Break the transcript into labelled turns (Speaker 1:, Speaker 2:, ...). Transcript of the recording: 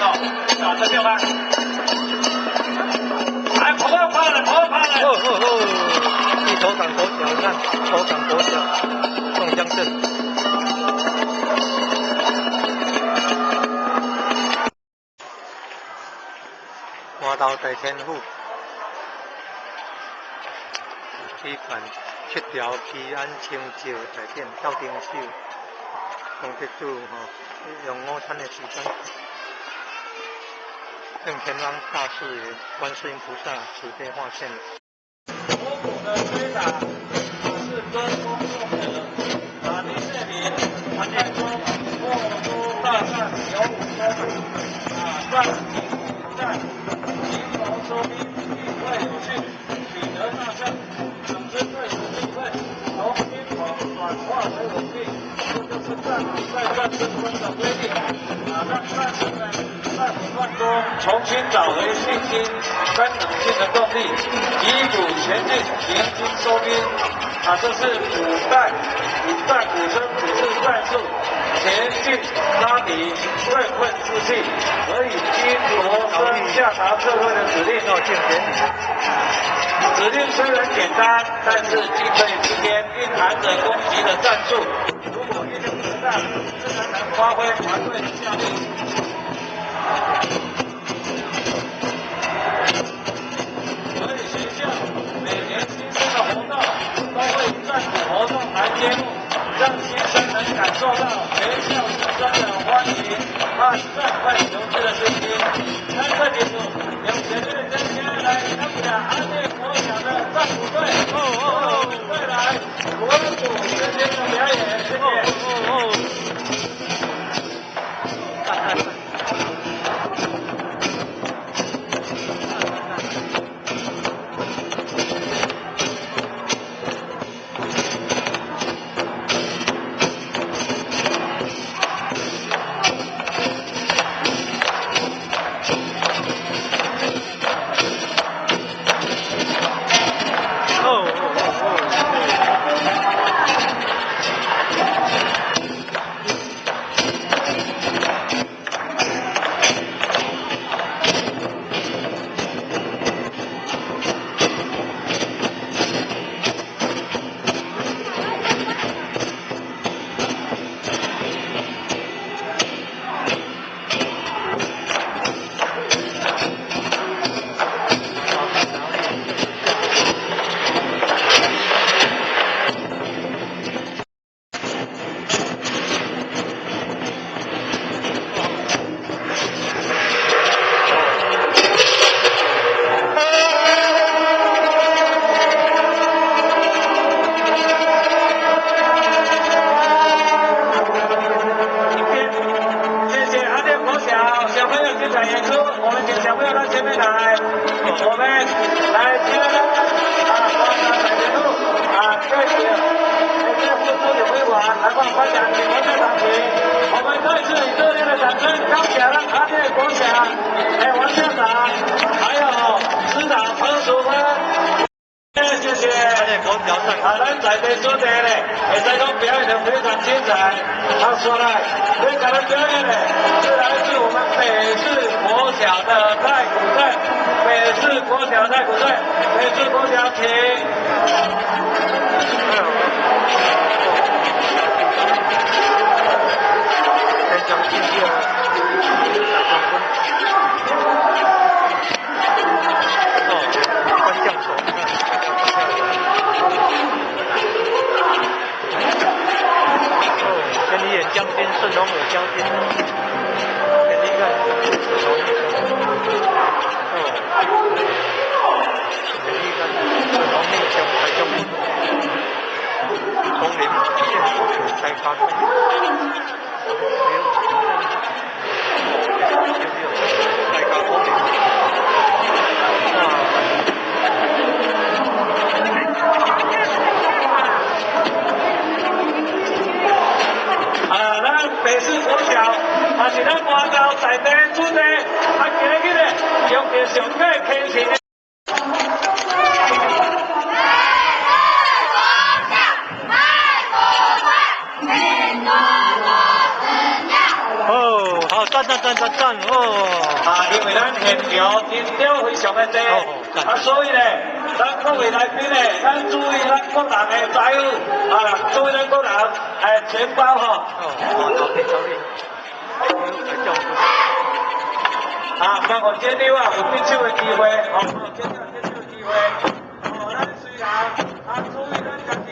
Speaker 1: 哦，打这六啊！来，跑跑来，跑跑来！
Speaker 2: 哦哦哦！去头港国小，你看头港国小，宋江镇。外头大天府，举办七条祈安清醮大典斗灯手，功德主吼用午餐的时间，圣天王大士爷观世音菩萨慈悲化现。
Speaker 1: 锣鼓的吹打是歌功颂德，啊，林这里团队中莫都大战有武功，啊，战战。营谋收兵，应会有序，取得大胜。总之，对手兴奋，从兵狂转化为稳定，这就是战在战争中的规律。啊，让战士们在混乱中重新找回信心跟冷静的动力，以鼓前进，行军收兵。啊，这是古代古代古称古式战术，前进拉敌，未困之气，可以听锣声下达撤退的指令。指令虽然简单，但是进退之间蕴含着攻击的战术。如果运用得当，自然能发挥团队的效力。所以学校每年新生的活动都会以战鼓活动来揭幕，让新生能感受到全校师生的欢迎和振奋求知的信心。那这结束，用热烈的掌声来感谢安内国小的战鼓队，哦哦哦，带来锣鼓喧天的表演，谢谢。
Speaker 2: 哦哦。
Speaker 1: 我们来接啊，啊，谢谢，谢谢副主委员来帮颁奖，请王校长请。我们再次以热烈的掌声，感谢咱阿内国小哎王校长，还有师长彭淑芬，谢谢。啊，咱在地主地咧，会使讲表演得非常精彩。他说来，你甲咱表演的是来自我们北市国小的太鼓队，北市国小太鼓队，北市国小请。
Speaker 2: 将军盛龙伟将军，给你看，哦，给你看，盛龙内将台中，丛林县开发没有，开发丛林。
Speaker 1: 啊，咱北市国小，也是咱外头在地主地，啊，今日咧用着上过虔诚的。
Speaker 2: 哦，好，讚讚讚讚讚哦！
Speaker 1: 啊，因為咱現場人潮非常的濟，啊，所以咧，咱各位來賓咧，咱注意咱個人的財物，啊，注意咱個人錢包吼。
Speaker 2: 哦，好的，好的。
Speaker 1: 啊，包括這裡啊，有得手的機會，哦，這裡有得手的機會。哦，咱雖然啊，注意咱家己。